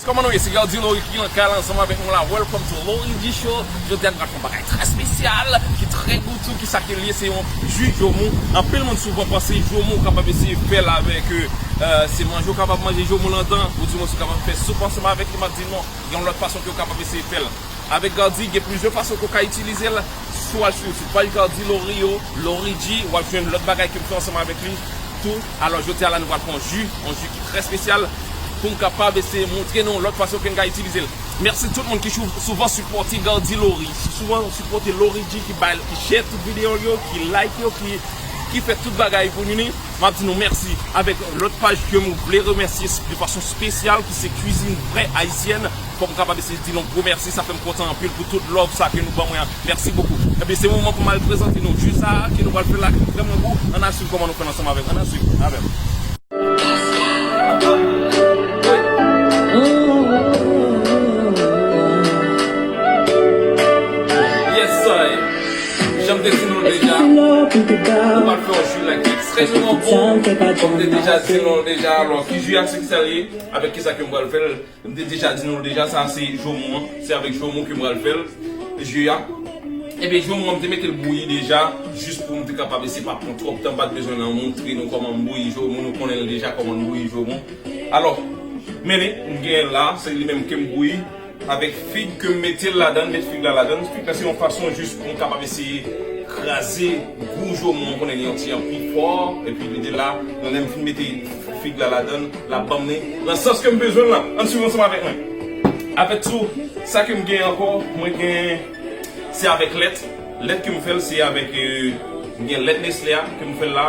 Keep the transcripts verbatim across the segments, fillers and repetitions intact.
Kòman nou ye? Se Gardy Laurie ki nan kay la ansanm avèk nou la. Welcome to Laurie D Show. Jodi a nou pral fè yon bagay trè espesyal, ki trè goutou, ki sa ke l ye, se yon ji jomon. Anpil moun souvan panse jomon ou kapab eseye fè l avèk, euh, se manje ou kapab manje jomon ladan, ou di mwen si ou kapab fè soup ansanm avèk li, m ap di non, gen yon lòt fason ke ou kapab eseye fè l. Avèk Gardy, gen plizyè fason ke ou ka itilize l. Si w al sou, sou paj Gardy Laurie yo, Laurie G, w ap jwenn lòt bagay ke m fè ansanm avèk li tou. Alò, jodi a la, nou pral fè yon ji, yon ji ki trè espesyal, pou m kapab eseye montre nou lòt fason ke n ka itilize l. Mèsi tout moun ki sou-, souvan sipòte Gardy Laurie, souvan sipòte Laurie G, ki bay, ki share tout videyo l yo, ki like yo, ki, ki fè tout bagay pou nou ni. M ap di nou mèsi avèk lòt paj ke m vle remèsye de fason espesyal, ki se Cuisine Vraie Haïtienne. Fò m kapab eseye di nou gwo mèsi, sa fè m kontan anpil pou tout love sa ke nou ban mwen an. Mèsi bokou. Ebyen, se moman pou m al prezante nou ji sa a ke nou pral fè la, ki vrèman gou. Ann al swiv kòman nou fè l ansanm avè m. Ann al swiv avè m. Yes, I. Jan m te di nou l deja, nou pral fè yon ji la ki ekstrèmman bon. Kòm m te deja di nou l deja, alò, ki ji a se ki sa l ye, avèk ki sa ke m pral fè l. M te deja di nou l deja, sa se jomon an. Se avèk jomon ke m pral fè l, ji a. Ebyen, jomon an, m te mete l bouyi deja, jis pou m te kapab eseye pa pran twòp tan, m pa t bezwen nan montre nou kòman m bouyi jomon, nou konnen l deja kòman m bouyi jomon. Alò, men li, m gen la, se li menm ke m bouyi, avèk fig ke m mete l ladan, m met fig la ladan. Fig la, se yon fason jis pou m kapab eseye kraze gou jomon an, konnen li yon ti jan pi fò, epi li de la, lè m fin mete fig la ladan, l ap ban m li nan sans ke m bezwen l lan. Ann swiv ansanm avèk mwen. Avèk tou, sa ke m gen ankò, mwen gen, se avèk lèt. Lèt ke m fè l, se avèk, euh, m gen lèt Nestlé a ke m fè l la.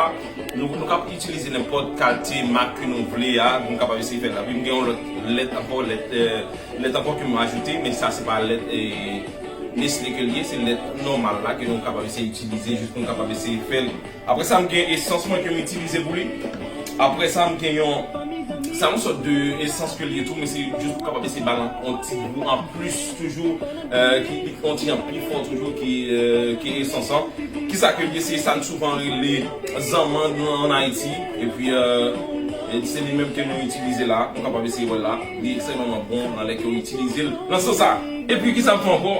Nou, nou kab itilize nenpòt kalite mak ke nou vle a, nou kapab eseye fè l la. Epi m gen yon lòt lèt ankò, lèt, euh, lèt ankò ke m ajoute, men sa se pa lèt, eh, Nestlé ke l ye, se lèt nòmal la ke nou kapab eseye itilize jis pou nou kapab eseye fè l. Apre sa, m gen esans mwen ke m itilize pou li. Apre sa, m gen yon, sa yon sòt de esans ke l ye tou, men se jis pou kapab eseye ba l yon ti gou anplis toujou, eh, ki, ki yon ti jan pi fò toujou ki, eh, ki esans lan. Kisa ke l ye? Se sa n souvan rele zanmann an Ayiti. Epi, eh, e se li menm ke nou itilize la. Nou kapab eseye wè l la. Li ekstrèmman bon nan lè ke w itilize l nan sans sa. Epi kisa m fè ankò?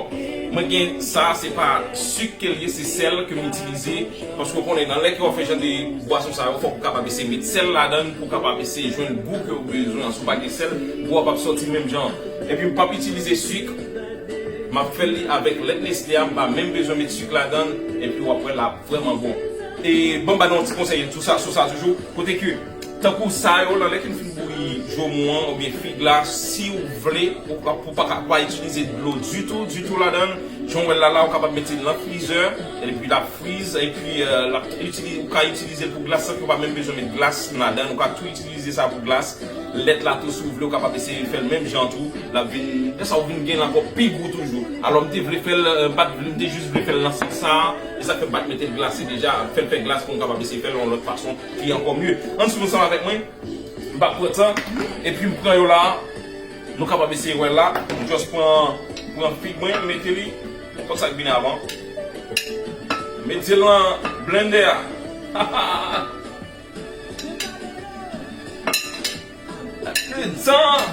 Mwen gen sa, se pa sik ke l ye, se sèl ke m itilize. Paske w konnen, nan lè ke w ap fè jan de bwason sa yo, fòk ou kapab eseye met sèl ladan l pou w kapab eseye jwenn gou ke w bezwen an. Si w pa gen sèl, gou a p ap sòti menm jan. Epi m p ap itilize sik. M ap fè li avèk lèt Nestlé a, m pa menm bezwen met sik ladan l, epi w ap wè l ap vrèman bon. E ban m ba nou yon ti konsèy sou sa, sou sa toujou, kote ke, tankou sa yo, nan lè ke n fin bouyi jomon an oubyen fig la, si w vle, ou pa, ou pa ka, pa itilize dlo ditou, ditou ladan l. Jan w wè l la, la, ou kapab mete l nan frizè, epi l ap friz, epi, eh, l ap itili-, ou ka itilize l pou glas, san ke w pa menm bezwen met glas ladan l, ou ka tou itilize sa pou glas. Lèt la tou, si w vle, ou kapab eseye fè l menm jan tou. L ap vin, lè sa w vin gen l ankò pi gou toujou. Alò, m te vle fè l, eh, m pa t vle, m te jis vle fè l nan sans sa a. E sa k fè m pa t mete l glase deja, fè l fè glas pou m kapab eseye fè l yon lòt fason ki ankò mye. Ann swiv ansanm avèk mwen. M pa pran tan. Epi m pran yo la. Nou kapab eseye wè la. M just pran, pran fig mwen, m mete li. Kòm sa k vin avan. Mete l nan blendè a. Dedan.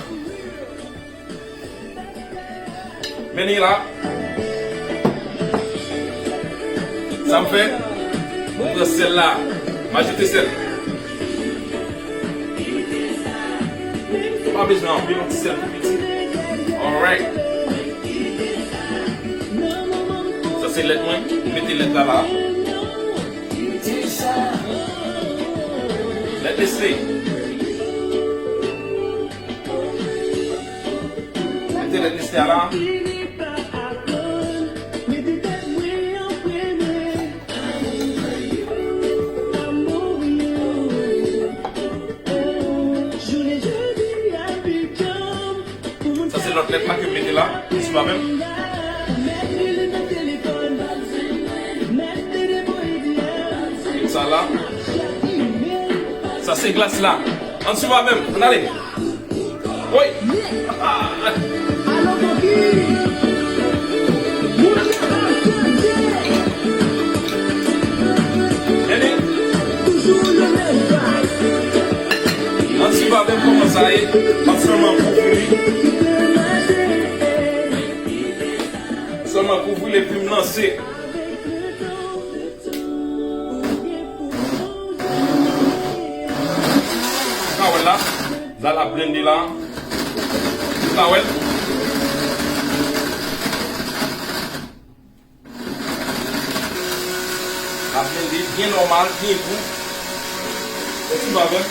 Men li la. Sa m fè? M pran sèl la. M ajoute sèl. Pa bezwen anpil, yon ti sèl tou piti. Alright. Sa se lèt mwen. M mete lèt la la. Lèt Nestlé. Mete lèt Nestlé a la. Sa se lòt lèt la ke m mete la, sou la menm. Sa la. Sa se glas la. Ann swiv avè m. Ann ale. Woy. Ann swiv avè m kòman sa ye. M ap sèlman kouvri li. Se. Ou ka wè l la, la l ap blende la. Ou ka wè l. L ap blende byen nòmal, byen gou. Ou swiv avè m.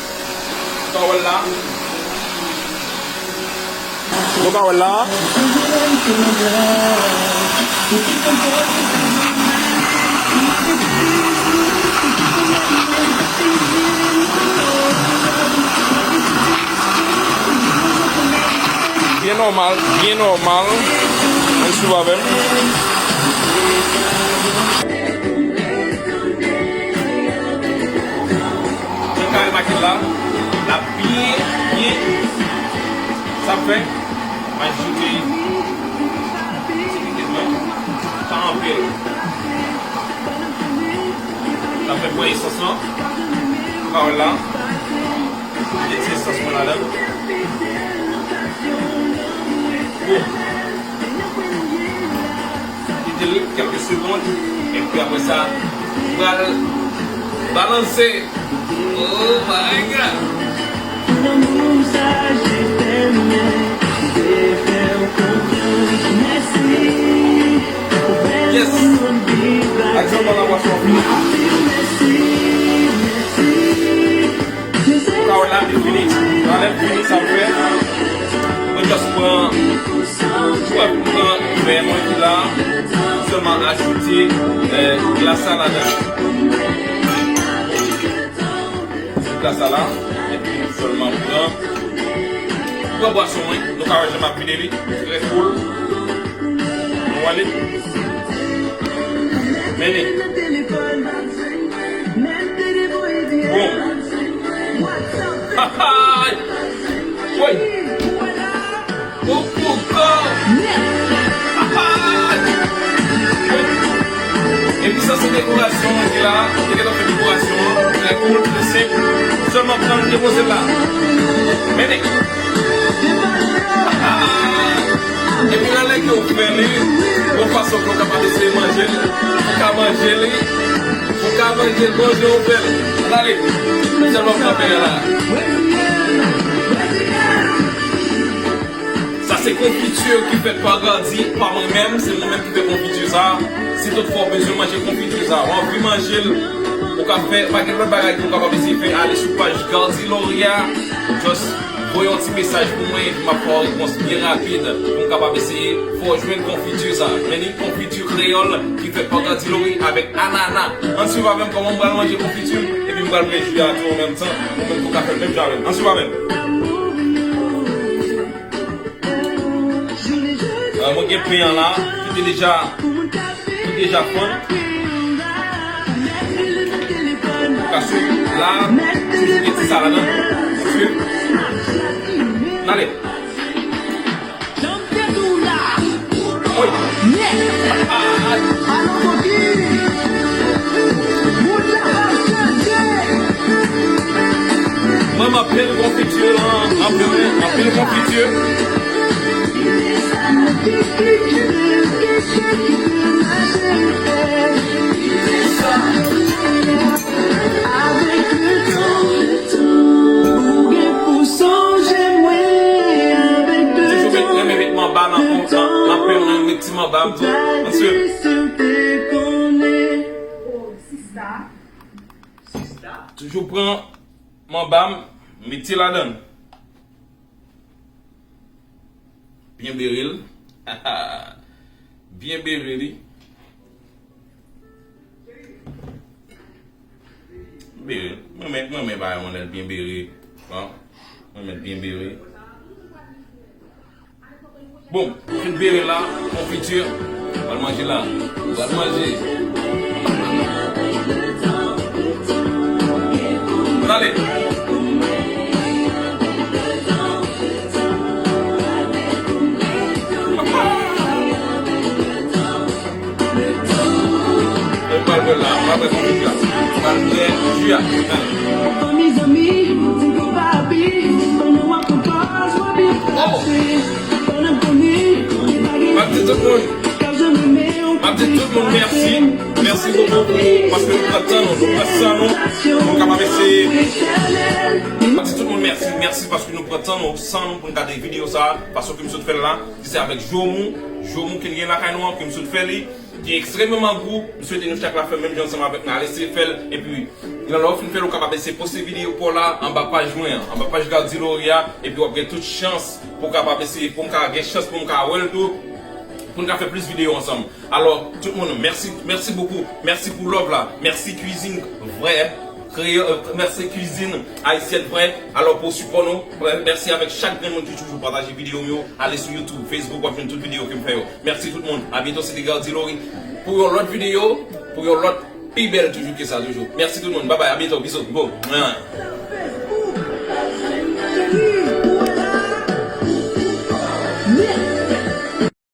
Ou ka wè l la. Nou ka wè l la. Byen nòmal, byen nòmal. Ann swiv avè m. Jan w ka remake l la, l ap byen, byen. Sa fè, m ajoute ti likid mwen, pa anpil. Sa fè pran esans lan, ou ka wè l la. Mete ti esans mwen ladan l. Bon. Kite l kèlke segonn. Epi apre sa, m pral balanse. Oh my God! Yes! Aktyèlman, la bwason an fini. Ou ka wè la, li fini. Anlè l fini, sa m fè, mwen just pran, mwen pran vè mwen ki la, sèlman ajoute, eh, glas la ladan. Glas la la, epi sèlman pran, pran bwason mwen, nou ka wè jan m ap vide li, trè cool. Nou wè li. Men li. Bon. Woy! Pou, pou kò! Epi sa se dekorasyon mwen ki la, te gentan fè dekorasyon an, trè cool, trè senp. Sèlman pran l depoze l la. Men li. Epi nan lè ke w fè li, yon fason pou w kapab eseye manje l, ou ka manje li, ou ka manje l, bon jan w fè l. Gade, sèlman kanpe la. Sa se konfiti ki fèt pa Gardy, pa mwen menm, se mwen menm ki fè konfiti sa. Si toutfwa w bezwen manje konfiti sa, w anvi manje l, ou ka fè, pa gen lòt bagay ke w kapab eseye fè, ale sou paj Gardy Laurie a, just voye yon ti mesaj pou mwen, epi m ap fè w yon repons byen rapid, pou m kapab eseye fè w jwenn konfiti sa. Men li konfiti kreyòl ki fèt pa Gardy Laurie avèk anana. Ann swiv avè m kòman m pral manje konfiti m, epi m pral bwè ji a tou an menm tan, ou menm tou ka fè l menm jan avè m. Ann swiv avè m. Ah, mwen gen pen an la, ki te deja, ki deja fonn. Paske la, toujou gen ti sa ladan. Paske, n ale. Jan m te di w la. Wi. Nèt. Alon koki. Moun la pa chanje. Mwen, m anpil konfiti lan, anpil, anpil konfiti. Avèk le tan, ou gen pou sonje mwen. Avèk le tan, toujou met, renmen met manba nan, nan, nan pen mwen, met ti manba m tou. Ann swiv. Toujou pran manba m, mete ladan l. Byen bere l. Byen bere li. Bere. Mwen renmen, mwen renmen bagay mwen lè l byen bere. Bon. Mwen renmen l byen bere. Bon, fin bere la, konfiti, pral manje la. Pral manje. Ann ale. Mwen pral bwè la, mwen pral bwè konfiti a. Mwen pral bwè ji a. M ap di tout moun, m ap di tout moun, Mèsi, mèsi bokou paske nou pran tan nou, nou pran san nou, nou kapab eseye. Mwen di tout moun mèsi, mèsi paske nou pran tan nou, san nou pou n gade videyo sa a, fason ke m sot fè l la, ki se avèk Jomou, Jomou ke n gen lakay nou an, ke m sot fè li, ki ekstrememan gou. M swete nou chak la fè menm jan ansanm avèk mwen, al eseye fè l, epi nan lè w fin fè l, ou kapab eseye poste videyo pa w la anba paj mwen an, anba paj Gardy Laurie a, epi w ap gen tout chans pou w kapab eseye, pou m ka gen chans pou m ka wè l tou, pou n ka fè plis videyo ansanm. Alò, tout moun, mèsi, mèsi bokou. Mèsi pou love la. Mèsi Kwizin Vrè Kreyòl, mèsi Kwizin Ayisyèn Vrè. Alò, pou sipò nou, mèsi avèk chak grenn moun ki toujou pataje videyo m yo. Ale sou YouTube, Facebook, w ap jwenn tout videyo ke m fè yo. Mèsi tout moun. A byento, se te Gardy Laurie. Pou yon lòt videyo, pou yon lòt pi bèl toujou ke sa toujou. Mèsi tout moun. Babay, a byento. Bizou. Bon.